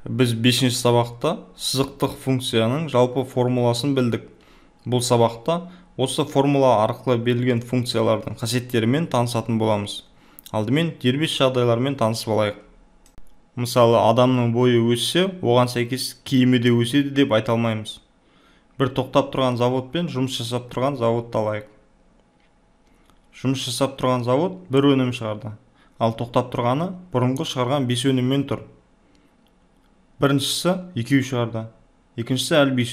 Біз 5-ші сабақта сызықтық функцияның жалпы формуласын білдік. Бұл сабақта осы формула арқылы берілген функциялардың қасиеттерімен танысатын боламыз. Алдымен дербес жағдайлармен танысып алайық. Мысалы, адамның бойы өссе, оған сәйкес киімі де өседі деп айта алмаймыз. Бір тоқтап тұрған завод пен жұмыс жасап тұрған заводты алайық. Жұмыс жасап тұрған завод бір өнім шығарды, ал тоқтап тұрғаны бұрынғы шығарған 5 өніммен тұр. Біріншісі 2 шығарды, екіншісі әлі 5.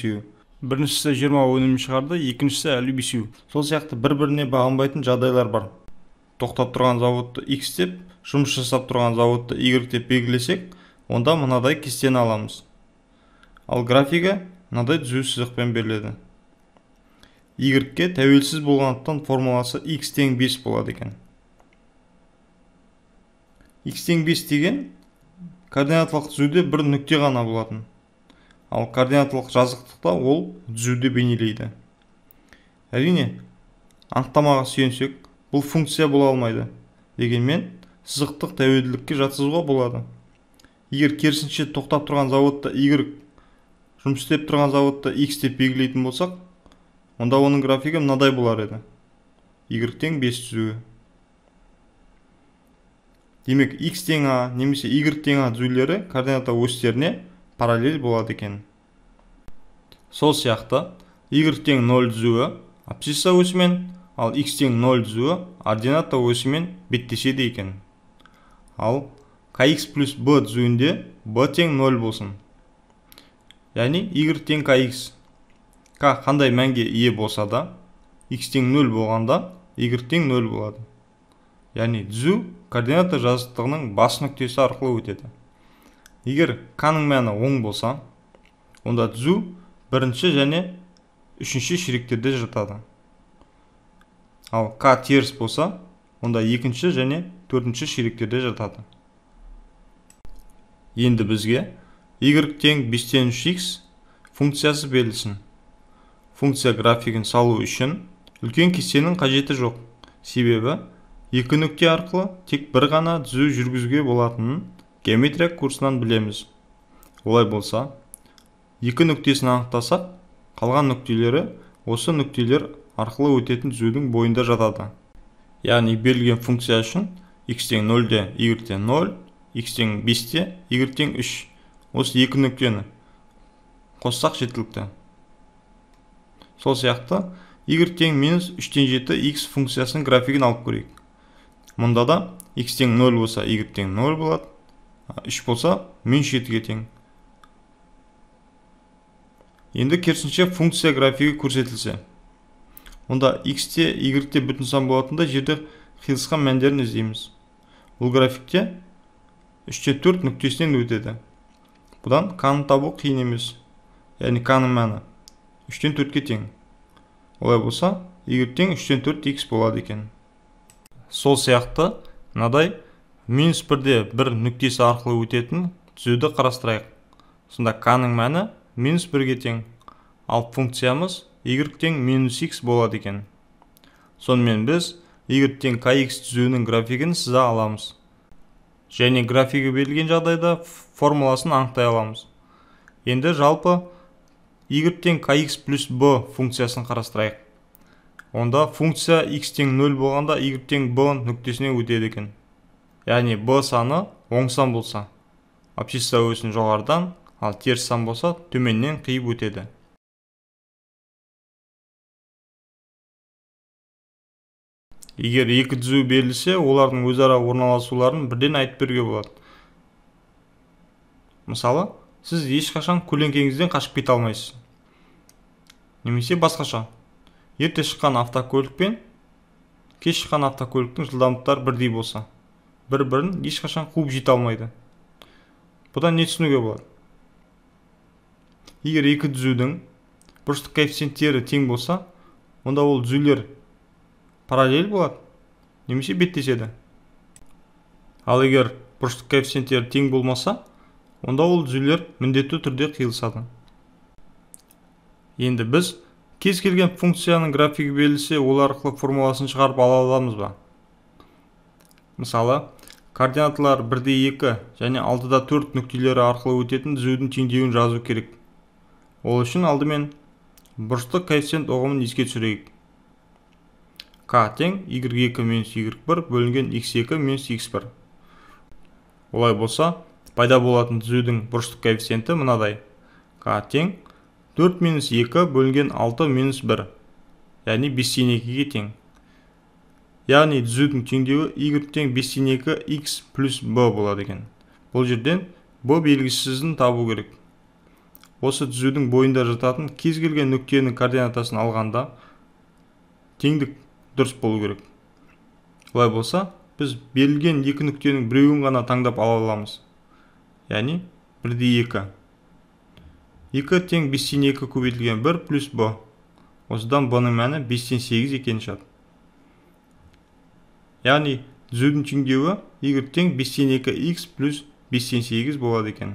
Біріншісі 20 өнім шығарды, екіншісі әлі 5. Сол сияқты бір-біріне бағынбайтын жағдайлар бар. Тоқтап тұрған заводты X деп, жұмыс жасап тұрған заводты Y деп белгілесек, онда мынадай кестені аламыз. Ал графигі мынадай түзу сызықпен беріледі. Y-ке тәуелсіз болғандықтан формуласы X тең 5 болады екен. X тең 5 деген координаталық түзуде бір нүкте ғана болатын. Ал координаталық жазықтықта ол түзуді бейнелейді. Әрине, анықтамаға сүйенсек, бұл функция бола алмайды. Дегенмен, сызықтық тәуелділікке жатқызуға болады. Егер керісінше тоқтап тұрған заводта Y, жұмыс істеп тұрған заводта X деп белгілейтін болсақ, онда оның графигі мынадай болар еді. Y тең 5 түзуі. Демек, X тең А немесе Y тең А түзулері координата осьтеріне параллель болады екен. Сол сияқты Y тең 0 түзуі абсцисса осімен, ал X тең 0 түзуі ордината осімен беттеседі екен. Ал kx плюс b түзуінде b тең 0 болсын. Яғни Y тең kx. K қандай мәнге ие болса да, X тең 0 болғанда Y тең 0 болады. Яғни түзу координата жазықтығының бас нүктесі арқылы өтеді. Егер K-ның мәні оң болса, онда түзу бірінші және үшінші ширектерде жатады. Ал K теріс болса, онда екінші және төртінші ширектерде жатады. Енді бізге Y тең 5-тен 3x функциясы берілсін. Функция графигін салу үшін үлкен кестенің қажеті жоқ. Себебі екі нүкте арқылы тек бір ғана түзу жүргізуге болатынын геометрия курсынан білеміз. Олай болса, екі нүктесін анықтасақ, қалған нүктелері осы нүктелер арқылы өтетін түзудің бойында жатады. Яғни берілген функция үшін x тең 0-де y тең 0, x тең 5-те y тең 3. Осы екі нүктені қоссақ жеткілікті. Сол сияқты y тең минус 3-тен 7 x функциясының графигін алып көрейік. Мұнда да x тең 0 болса y тең 0 болады, 3 болса минус 7-ге тең. Енді керісінше функция графигі көрсетілсе, онда x те y те бүтін сан болатындай жерде қиылысқан мәндерін іздейміз. Бұл графикте 3-те 4 нүктесінен өтеді. Бұдан k-ны табу қиын емес. Яғни k-ның мәні 3-тен 4-ке тең. Олай болса, y тең 3-тен 4 x болады екен. Сол сияқты мынадай минус 1-де 1 нүктесі арқылы өтетін түзуді қарастырайық. Сонда k-ның мәні минус 1-ге тең, ал функциямыз y тең минус x болады екен. Сонымен біз y тең kx түзуінің графигін сыза аламыз. Және графигі берілген жағдайда формуласын анықтай аламыз. Енді жалпы y тең kx плюс b функциясын қарастырайық. Онда функция x тең 0 болғанда y тең b нүктесіне өтеді екен. Яғни b саны оң сан болса, абсцисса осін жоғарыдан, ал теріс сан болса төменнен қиып өтеді. Егер екі түзу берілсе, олардың өзара орналасуларын бірден айтып беруге болады. Мысалы, сіз ешқашан көлеңкеңізден қашып кете алмайсыз. Немесе басқаша, ерте шыққан автокөлік пен кеш шыққан автокөліктің жылдамдықтары бірдей болса, бір-бірін ешқашан қуып жете алмайды. Бұдан не түсінуге болады? Егер екі түзудің бұрыштық коэффициенттері тең болса, онда ол түзулер параллель болады, немесе беттеседі. Ал егер бұрыштық коэффициенттері тең болмаса, онда ол түзулер міндетті түрде қиылысады. Енді біз кез келген функцияның графигі берілсе, ол арқылы формуласын шығарып ала аламыз ба? Мысалы, k Координаталар 1,2 және 6,4 нүктелері арқылы өтетін түзудің теңдеуін жазу керек. Ол үшін алдымен бұрыштық коэффициент ұғымын еске түсірейік. К тең y2 минус y1 бөлінген x2 минус x1. Олай болса, пайда болатын түзудің бұрыштық коэффициенті мынадай. К тең 4 минус 2 бөлінген 6 минус 1, яғни 5,2-ге тең. Яғни түзудің теңдеуі y тең 5,2 x плюс b болады екен. Бұл жерден b белгісізін табу керек. Осы түзудің бойында жататын кез келген нүктенің координатасын алғанда теңдік дұрыс болу керек. Олай болса, біз берілген екі нүктенің біреуін ғана таңдап ала аламыз. Яғни 1,2. 2 тең 5,2 көбейтілген 1 плюс b. Осыдан b-ның мәні 5,8 екені шығады. Яғни түзудің теңдеуі y тең 5,2 x плюс 5,8 болады екен.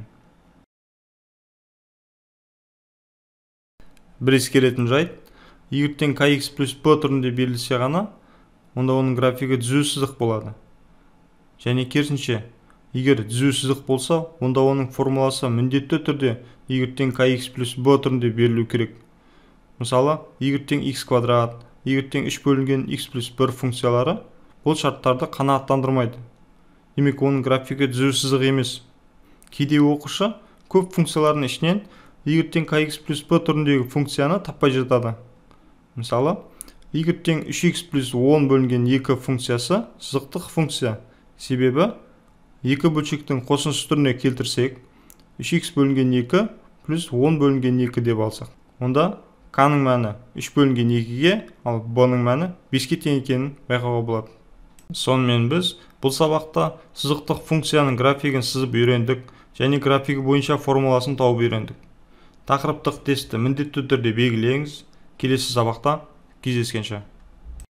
Бір ескеретін жайт, y тең kx плюс b түрінде берілсе ғана, онда оның графигі түзу сызық болады. Және керісінше, егер түзу сызық болса, онда оның формуласы міндетті түрде y тең kx плюс b түрінде берілу керек. Мысалы, y тең x квадрат, y тең 3 бөлінген x плюс 1 функциялары бұл шарттарды қанағаттандырмайды. Демек, оның графигі түзу сызық емес. Кейде оқушы көп функциялардың ішінен y тең kx плюс b түріндегі функцияны таппай жатады. Мысалы, y тең 3x плюс 10 бөлінген 2 функциясы сызықтық функция. Себебі екі бөлшектің қосындысы түріне келтірсек, 3x бөлінген 2 плюс 10 бөлінген 2 деп алсақ, онда k-ның мәні 3 бөлінген 2-ге, ал b-ның мәні 5-ке тең екенін байқауға болады. Сонымен біз бұл сабақта сызықтық функцияның графигін сызып үйрендік және графигі бойынша формуласын тауып үйрендік. Тақырыптық тестті міндетті түрде белгілеңіз. Келесі сабақта кездескенше.